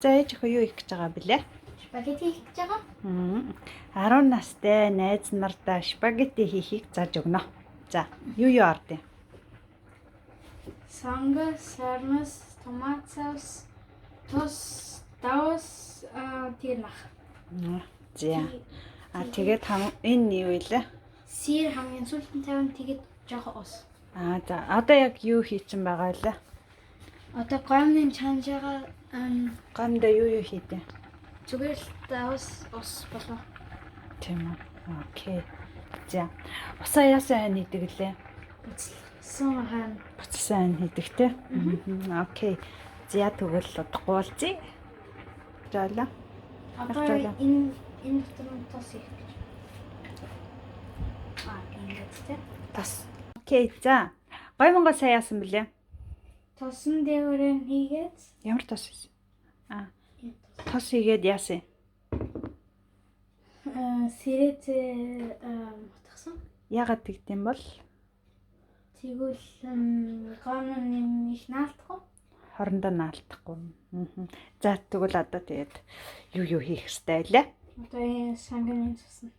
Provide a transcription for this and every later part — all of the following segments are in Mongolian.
За ээж охин юу хийх гэж байгаа блэ? Спагетти хийх гэж байгаа. 10 настай найз нартаа спагетти хийхийг зааж өгнө. За, юу юу орд юм? Сонгоо, сармас, томат соус, тус, давс, тэр мах. За. А тэгээд энэ юу вэ? Сир хамгийн сүүлд нь тавина, тэгээд жоохон ус. А за, одоо яг юу хийцэн байгаа вэ? Одоо гомны чанжаага Гомдоо юу юу хийдэ? зүгээр л давс, ус болов. Тийм үү. Окей. За. Усаа яасан хань хийдэг лээ? Буцалсан хаана. Буцалсан хань хийдэг те. Окей. За тэгвэл удахгүй уулзъя. Жаалаа. Одоо энэ дотор нь тус хийх гэж. А ингээд те. Тос. Окей. За. Гоймонгоо сайн яасан бэлээ? Тосон дээгүүрээ хийгээд Ямар тос хийсэн? А. энэ тос. Тос хийгээд яасан? Сэрээтэй утгасан. Яагаад тэгдэм бол? Тэгвэл гомн их наалтахгүй. Хорондоо наалтахгүй. За тэгвэл одоо тэгээд юу юу хийх ёстой вэ? Одоо энэ санганы цусна.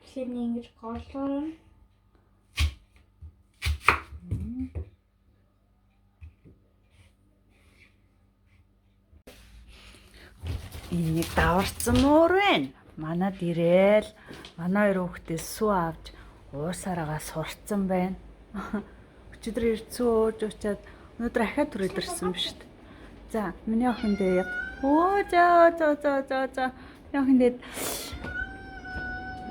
Тэгэхээр нэг ингэж горлоор нь Энэ нэг даварцсан муур байна. Манад ирээл манай хоёр хүүхдээс сүү авч уусаараа сурцсан байна. Өчигдөр ирд сүү ууж уучаад өнөөдөр ахиад түрээд ирсэн ба шүү дээ. За, миний охин дээр өө за за за за за. Миний охин дээр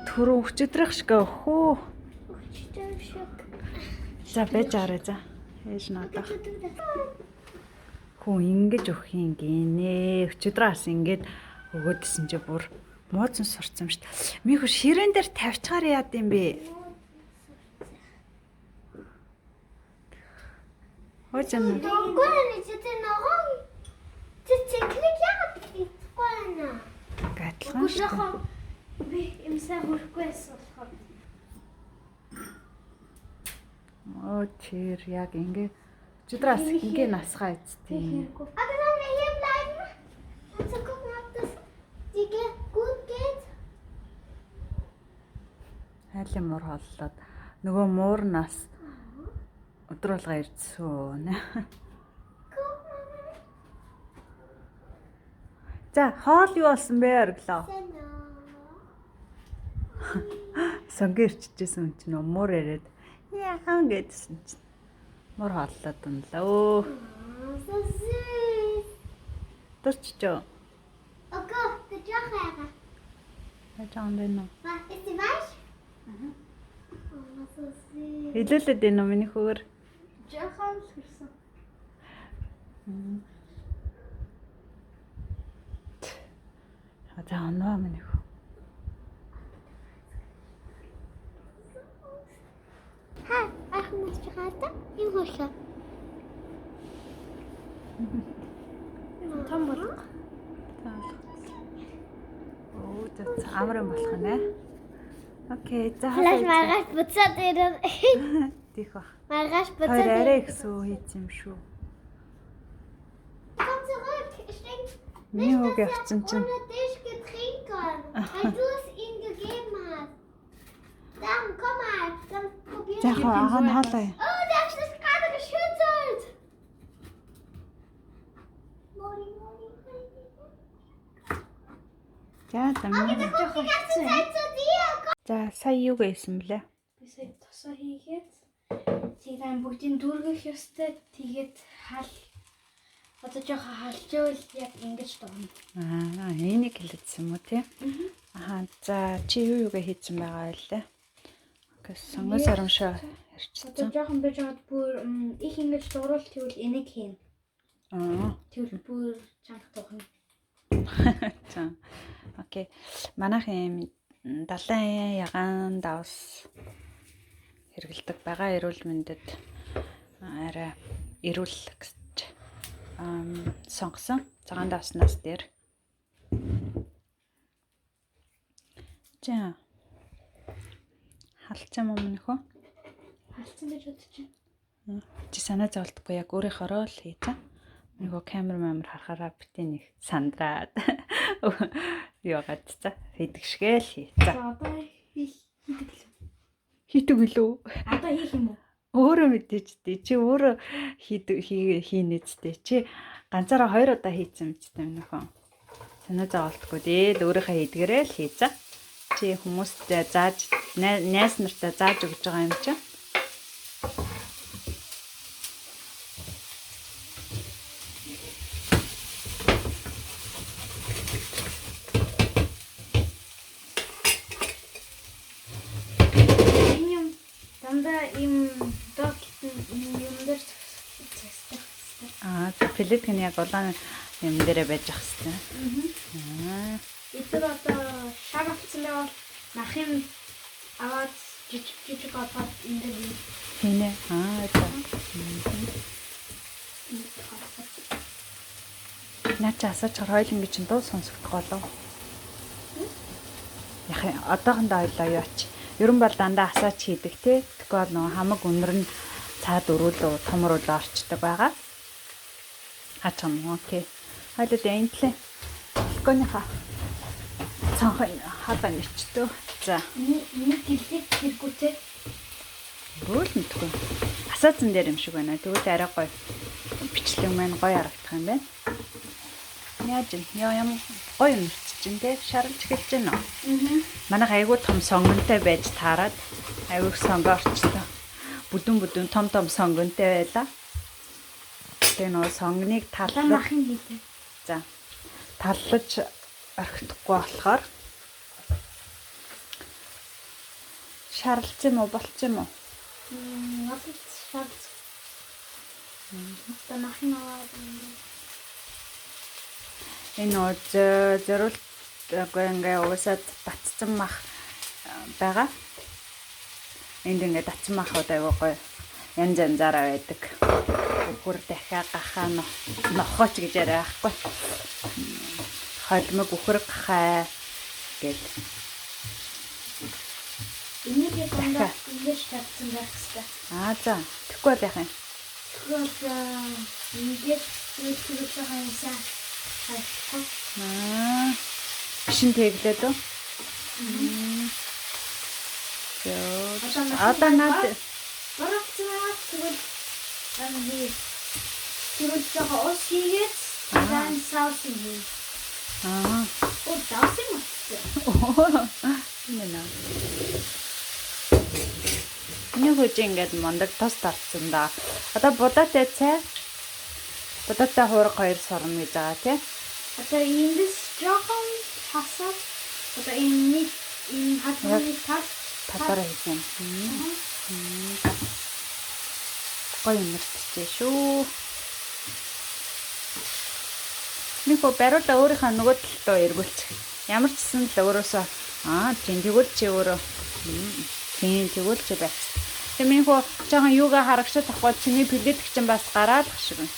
түрүү өчигдрөх шиг өхөө. Өчигдөр шиг. За байж арай за. Ээж надаа. Хүн ингэж өгөх юм гинэ. Өчигдрээс ингэж өгөөдсөн чи бүр мууцан сурцсан шүү дээ. Миний хүү ширээн дээр тавьчаар яад юм бэ? Хөөж юм. Дөнгөн чи тэр ногоон тэр цэнхрийг яагаад идэхгүй байна? Гатлан шүү дээ. Жоохон би юм сайн хөрөхгүй байсан болохоор. Өө тэр яг ингэ өчигдрээс ингэ насгаа эцтэй. Хэрэггүй. Aber sollen wir hier bleiben und zu gucken, ob das die gut geht? Хайлын муур хооллоод нөгөө муур нас өдөр болго ирдсэн. Guck mal. За хоол юу болсон бэ орглоо. Genau. Сонги ирчихсэн юм чинь муур яриад яахан гэдсэн чинь муур хооллоод унлаа. Өө Oh, so süß. дурчжоо. Oh Gott, der Jocher. Яаж юм бэ нөө? Was, ist die weich? Mhm. Oh, so süß. Илүүлээд байна уу миний хөөр? Жоохон л хөрсөн. За оноо миний хөө. Ha, ах нас чахата. Юм хөрхөө. Том болго. Өө за амар юм болох нэ. Окей, за Vielleicht маргааш буцаад ирэн. Тийх бах. Маргааш Хоёр буцаад арай ирэн. их сүү хийц юм шүү. Komm zurück. Ich denke Миний nicht, хүүг dass er явцсан чинь ohne dich getrinken, weil du es ihm gegeben hast. Dann komm mal, dann probier за яг агаа нь хаалаа. Oh, der hat sich gerade geschüttelt. Moni, Moni, Moni. За за миний Der kommt die ganze Zeit zu dir. Komm. За сая юу гэсэн блэ? Би сая тосоо хийгээд тэгээд бүгдийг дүүргэх ёстой. Тэгээд хал одоо жоохон халжвал яг ингэж дуурна. Аа, энийг хэлээдсэн юм уу тий? Аа, за чи юу юугаа хийцэн байгаа вэ? Окей, сонгон сарамшаа Одоо ярьчихсан. жоохон байж байгаад бүр их ингэж дуурал тэгвэл энийг хийн. Аа. Тэгвэл бүр чанга туухна. За. Окей. Манайхан юм далайн ягаан давс хэрэгэлдэг байгаа эрүүл мэндэд арай эрүүл гэж сонгосон. Цагаан давснаас дээр. За. Халцсан юм нөхөө. Халдсан гэж бодож байна. Чи санаа зовлтгүй яг өөрийнхөөрөө л хий за. Нөгөө камер мамер харахаараа битээ нэг сандраад яагаад за хийдэг шигээл хий. За За одоо хийх хийдэг л. хийдэг үлээ. Одоо хийх юм уу? Өөрөө мэдээж дээ. Чи өөрөө хийдэг хийнэ зү. Чи ганцаараа хоёр удаа хийцэн мэт юм нөхөн. Санаа зоволтгүй дээ. Л өөрийнхөө хийдгээрээ л хий за. Чи хүмүүст зааж найз нартаа зааж өгч байгаа юм чи. Энэ юм дандаа ийм доотлолт нь энэ юм дээр зөксөх хэрэгтэй. Аа, за плитк нь яг улаан юм дээрээ байж ах хэвээр. Аа. Эдгээр одоо шар авцсан байвал махын аваад жижиг жижиг олгоод энэ дээр хийх. Хийнэ. Аа, за. Наа чи асаач хоёул ингэ чинь дуу сонсогдох болов. Яг одоохондоо ойлоо юу ч. Ерөн бол дандаа асаач хийдэг те. Тэгэхгүй бол нөгөө хамаг үнэр нь цаад өрөөлөө томруулаа орчдөг байгаа. Хаач юм. Окей. Хоёул энэ тлээ. Балконыхаа цонхоо хаалаа нэрчтөө. За. Энэ гэлэг хэрэггүй те. Өрөөл мэдгүй. Асаацсан дээр юм шиг байна. Тэгвэл арай гоё бичлэг маань гоё харагдах юм байна. Яаж юм? Яа юм гоё юм чинь те шаралж эхэлж байна уу? Аа. Манайх айгүй том сонгонтой байж таарад айгүй сонгоо орчлоо. Бүдүүн бүдүүн том том сонгонтой байлаа. Тэгээ нөгөө сонгоныг Одоо таллаж махын хийлээ. за таллаж орхихгүй болохоор шаралж юм уу болч юм уу? Надад шарц. Одоо махын аваад энэ дээр. Энэ нөгөө зориулт үгүй ингээ уусаад татцсан мах байгаа. Энд ингээ татсан махууд айгүй гоё янз янзаараа байдаг. Үхүр дахиа гахаа нохооч гэж яриа байхгүй. Холимог үхэр гахаа гэл. Энийг яг дандаа ингэж тавьсан байх хэрэгтэй. Аа за. Тэгэхгүй бол яах юм? Тэгвэл ингээд үйлчлэх байгаа юмсан харахгүй. Аа. Бишин тэглээд үү? За. Одоо наад Барагцгаа тэгвэл би тэгвэл жоо ус хийгээд дан соус хий. Аа. Оо давсан юм. Энэ нэ. Миний хөөж ингээд мундаг тос тарцсан да. Одоо будаатай цай. Будаатай хуурга хоёр сурна гэж байгаа тий. Одоо эндээс жоохон хасаад одоо энэ нэг энэ хадны тал Талаараа хийх юм. Гоё юмэрчээ шүү. Нэг хөө бариулаа өөрийнхөө нөгөө талдаа эргүүлчих. Ямар ч гэсэн л өөрөөсөө аа тийм тэгвэл чи өөрөө тийм тэгвэл чи байх. Тэгээ миний хөө жоохон юугаа харагшаад тахгүй чиний плитк чинь бас гараалах шиг байна.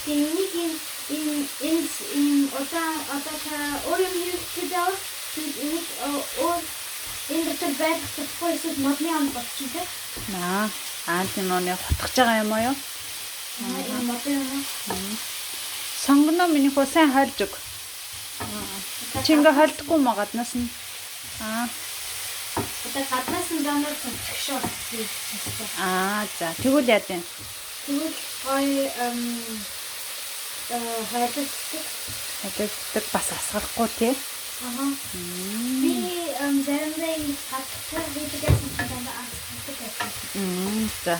Тэгээ энийг энэ энэ энэ энэ одоо та өөр юм хийх байвал тэгвэл энийг өөр энэ дотор байх чадахгүй эсвэл модны ам болчих тийм. Аа аа тийм нүг хутгаж байгаа юм уу юу? Энэ модны ам. Сонгоно миний хөө сайн хольж өг. Чи ингээ холдохгүй мó гаднаас нь. Аа Одоо гаднаас нь дандаа цогцгшоо хийх хэрэгтэй. аа за тэгвэл яа вэ? Тэгвэл гоё хойлолцдог. Холигддаг бас асгарахгүй тий. Аха. Би заримдаа ингэ хатгах хийдэг гэсэн чинь дандаа асгардаг байсан. За.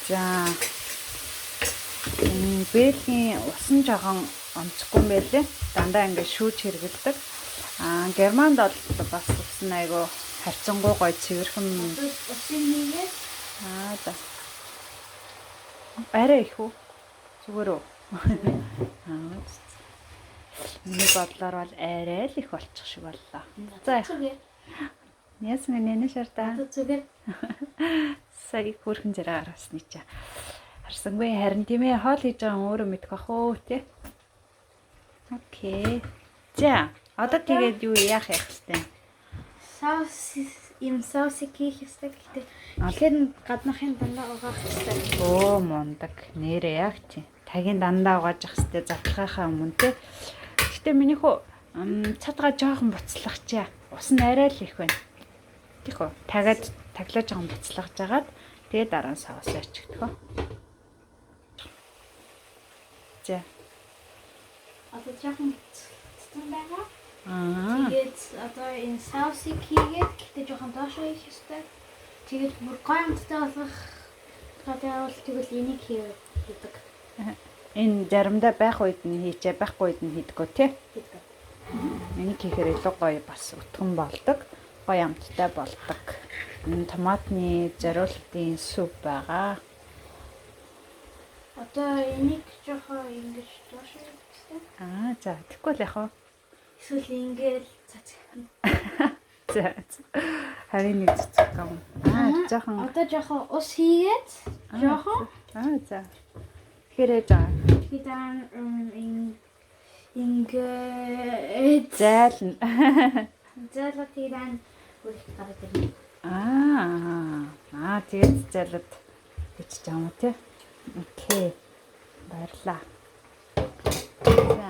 За. Энэ Бельгийн ус нь жоохон онцгүй юм байлээ. Дандаа ингэ шүүж хэргэлдэг. Аа Германд бол бас ус нь айгүй харьцангуй гоё цэвэрхэн. Одоо усын хийгээд Аа за. Арай их үү? Зүгээр үү? Аа. Миний бодлоор бол арай л их болчих шиг боллоо. За яах. зүгээр. Яасан нэнэ шартаа. Одоо зүгээр. Сая хөөрхөн зэрэг гаргасны чаа. Харсангүй харин тийм ээ хоол хийж байгаа юм өөрөө мэдэх бах уу тий. Окей. За одоо тэгээд юу яах яах хэвтэй. Соус Ийм соусыг хийх ёстой. Гэхдээ тэгэхээр нь гаднахын дандаа угаах ёстой. Өө мундаг. Нэрээ яг чи. Тагийн дандаа угааж ах хэвээр задлахынхаа өмнө те. Гэхдээ миний хөө цадгаа жоохон буцлагчаа. Ус нь арай л их байна. Тийх үү? Тагаад таглаа жоохон буцлагж агаад тэгээ дараа нь соус ачигдах уу? За. Одоо жоохон цэцэн байгаа. Аа. Тэгээд одоо энэ соусыг хийгээд гэхдээ жоохон доошоо хийх ёстой. Тэгээд бүр гоё амттай болгох гэдэг бол тэгвэл энийг хийдэг. Энэ заримдаа байх үед нь хийчээ, байхгүй үед нь хийдэггүй те. Хийдэг. Энийг хийхээр илүү гоё бас өтгөн болдог, гоё амттай болдог. Энэ томатны зориултын суп байгаа. Одоо энийг жоохон ингэж доошоо хийх ёстой. Аа за, тэгэхгүй л яах вэ? Эсвэл ингээл цацах. За. Харин нэг цэцэг юм. Аа, жоохон. Одоо жоохон ус хийгээд жоохон Аа, за. Тэгэхээр ээж аа. тэгээд дараа нь ингээд Зайлна. зайлаа тэгээд дараа нь үрэх гараад ирнэ. Аа. Аа, тэгээд зайлаад гэж юм уу те? Окей. Баярлаа. За.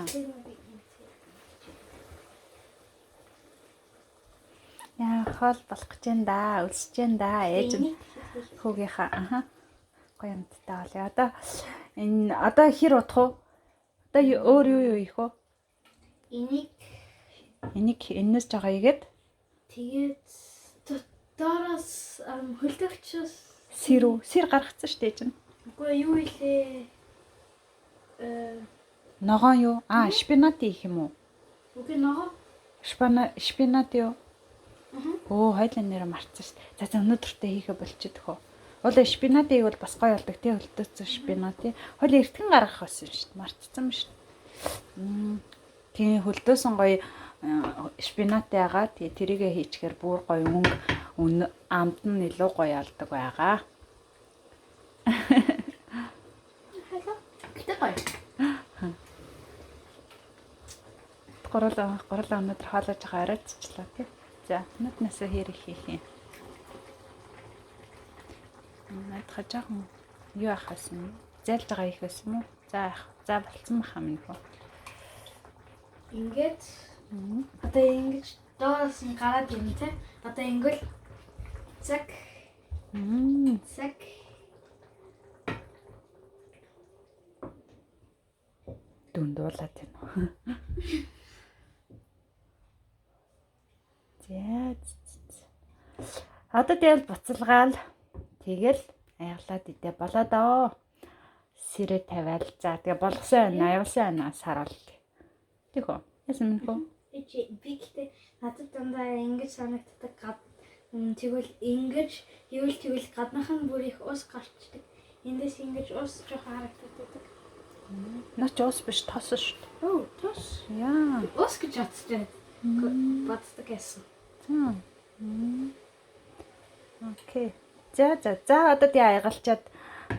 Яа, хоол болох гэж байна да, өлсөж байна да. Ээж нь хүүгийнхаа аха гоё амттай болъё. Одоо энэ одоо хэр удах вэ? Одоо өөр юу юу хийх вэ? Энийг Энийг энэс жоо игээд тэгээд доороос хөлдөгчөөс сэр үү? Сэр гаргацсан шүү дээ чинь. үгүй юу илээ Ногоон юу? Аа, шпинат хийх юм уу? үгүй ногоо Шпинат юу? Өө, хоёлаа нэрэ мартсан шүү дээ. За за өнөөдөртөө хийхэ болчихдох уу? Уул шпинатыг бол бас гоё болдог тий хөлдөөцсөн шпинат тий. Хойлоо эртгэн гаргах байсан шүү дээ. Мартсан юм шүү дээ. Тийм хөлдөөсөн гоё шпинат байгаа. Тэгээ тэрийгэ хийчихээр бүр гоё өнгө амт нь илүү гоё алдаг байгаа. Гэтэ гоё. Гурлаа өнөөдөр хоолой жоохон оройтчлаа тий. За, нүднээсээ хэр их хийх юм. Наадха жоохон юу ах байсан юм? Зайлж байгаа их байсан юм уу? За яах. За болцсон баха минь хөө. Ингээд одоо ингэж доороос нь гараад ирнэ те. Одоо ингэл цаг цаг Дүндуулаад байна уу? За. Одоо тэгэл буцалгаал. Тэгэл аяглаад идэ болоод оо. Сэрэ тавиал. За тэгээ болгосон байна, аюулсан байна саруул. Тийх үү? Яасан минь хөө? Би гэхдээ надад дандаа ингэж санагддаг. Тэгвэл ингэж хийвэл тэгвэл гаднах нь бүр их ус гарчдаг. Эндээс ингэж ус жоохон харагддаг. Наач ус биш тос шүү дээ. Оо, тос. Яа. Ус гэж бодож боддог гэсэн. Окей. За за за одоо тий аягалчаад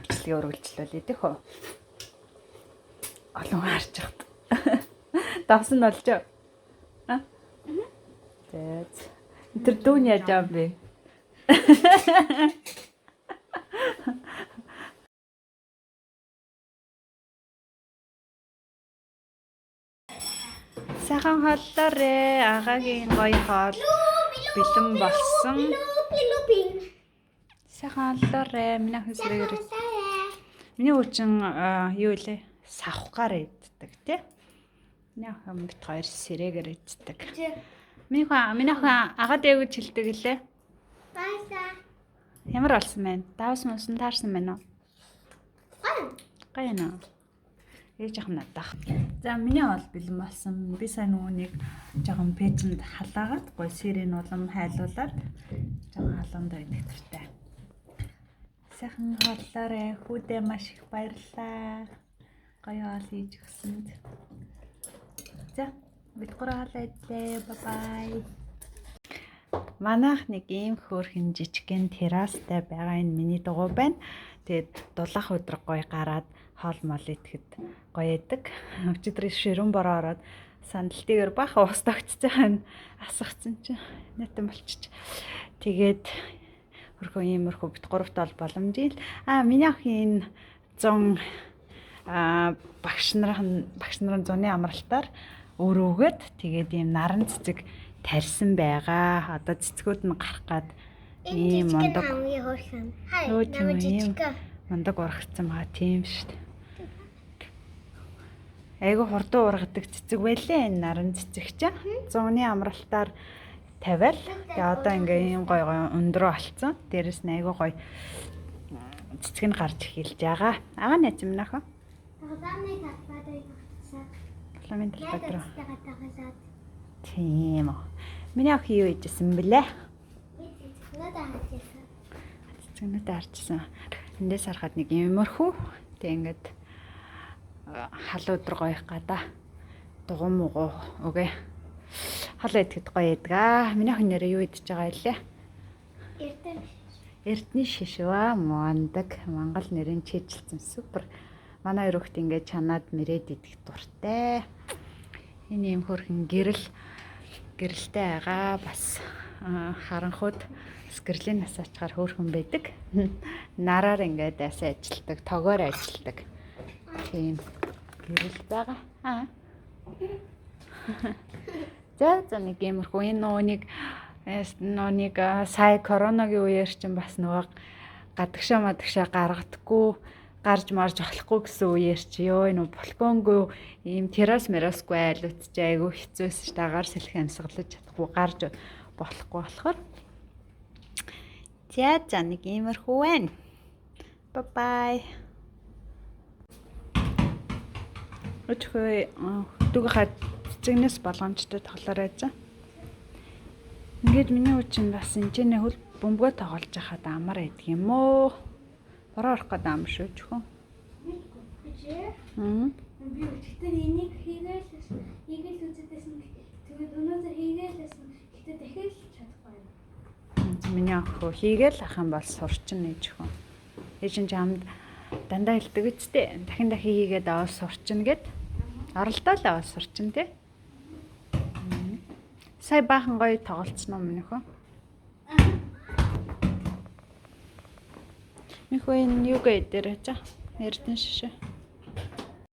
бичлэгээ үргэлжлүүлье тийх үү? Олон харж хат. Давсан нь болж юу? А? За. Тэр дүүн яаж байгаа юм бэ? Сайхан хооллоорой. Агагийн гоё хоол бэлэн болсон. Сайхан хооллоорой. Миний охин сэргээр. Миний өвчин юу илээ? Савхгаар иддэг тий. Миний охин бит хоёр сэрэгээр иддэг. Миний охин агаа дээгүүр чилдэг илээ. Бааса. Ямар болсон бэ? Давсан усан таарсан байна уу? Гоё нөө. Ээж ах надах. За миний хоол бэлэн болсон. Би сайн үүнийг жоохон пэжэнд халаагаад гоё сэрийн улам хайлуулад жоохон халуундаа идэх туфтаа. Сайхан хооллоорой. Хүүдээ маш их баярлалаа. Гоё хоол хийж өгсөнд. За бид гурав хоолоо идлээ. Bye bye. Манайх нэг ийм хөөрхөн жижигхэн террастай байгаа энэ миний дугуй байна. Тэгээд дулаах өдөр гоё гараад хоол мол идэхэд гоё яадаг. Өчигдөр ширүүн бороо ороод Сандал дээр бахан ус тогтцсон асгацсан чинь нэтэн болчих. Тэгээд хөрхөө иймэрхүү бит гуравт бол боломжийн л. Аа миний охин энэ 100 багш нарын зуны амралтаар өрөөгөөд тэгээд ийм наран цэцэг тарьсан байгаа. Одоо цэцгүүд нь гарах гад Энэ ийм жижиг нь мундаг хамгийн хөөрхөн. Хай, Өө, тийм намайг үү, ийм жижиг. мундаг ургацсан байгаа тийм шүү дээ. Айгу хурдан ургадаг цэцэг байлээ энэ наран цэцэг чинь. Зуны амралтаар тавиал. Тэгээ одоо ингээ ийм гой гой өндрөө олцсон. Дээрэс нь айгу гой цэцэг нь гарч эхэлж байгаа. Аа найз минь охин. Тоглоомны талбай дээр тогтсон. Тоглоомын талбай дээр. Найзтайгаа тоглоод. Тийм үү. Миний охин юу хийжсэн бэлээ? Би цэцгнүүд харж ирсэн. Цэцгнүүдээ харжсан. Эндээс харахад нэг юмэрхүү. Тэг ингээд хал өдөр гоёх гадаа дугуй мугуу үгүй. Хал идэхэд гоё идгаа. Миний охин нэрээ юу идэж байгаа илээ? Эрдэнэ. Эрдэнэ шишваа мундаг. Монгол нэрийн чижилсэн супер. Манай хоёр хүүхэд ингээд чанаад мэрэд идэх дуртай. Энэ юм хөрхэн гэрэл гэрэлтэй байгаа. Бас харанхуйд бас гэрлийн нас ачгаар хөөрхөн байдаг. Нараар ингээд асаа ажилтдаг, тогоор ажилтдаг. Тийм гэрэл байгаа. Аа. За за нэг иймэрхүү энэ нөгөө нэг сая коронагийн үеэр чинь бас нөгөө гадагшаа мадагшаа гаргадаггүй гарч марж болохгүй гэсэн үеэр чи ёо энэ балконгүй ийм террас мерасгүй айлууд чи айгүй хэцүүсэн ш дагаар сэлэх амьсгалаж чадахгүй гарч болохгүй болохоор за за нэг иймэрхүү байна. Bye bye. Өчигдөр дүүгийнхаа цэцэгнээс болгоомжтой тоглоорой за. Ингээд миний хүү чинь бас энэ хөл бөмбөгөө тоглож байхад амар байдаг юм уу? Бороо орох гээд амар шүү чөхөн. Бижээ. Аа. Би өчигдөр энийг хийгээл хийгээл үзээдсэн. Тэгээд өнөөдөр хийгээл байсан. Гэтэ дахиад л чадахгүй байна. Миний охин хийгээл ах юм бол сурчин нэ чөхөн. Ээж нь чамд дандаа хэлдэг үсттэй. Дахин дахин хийгээд аваад сурчин гэд. Оролдоо л аваад сурчин тий. Сая баахан гоё тоглолцсон уу миний хөө? Миний хөө энэ юу гээ дээрээ чаа. Эрдэнэ шишээ.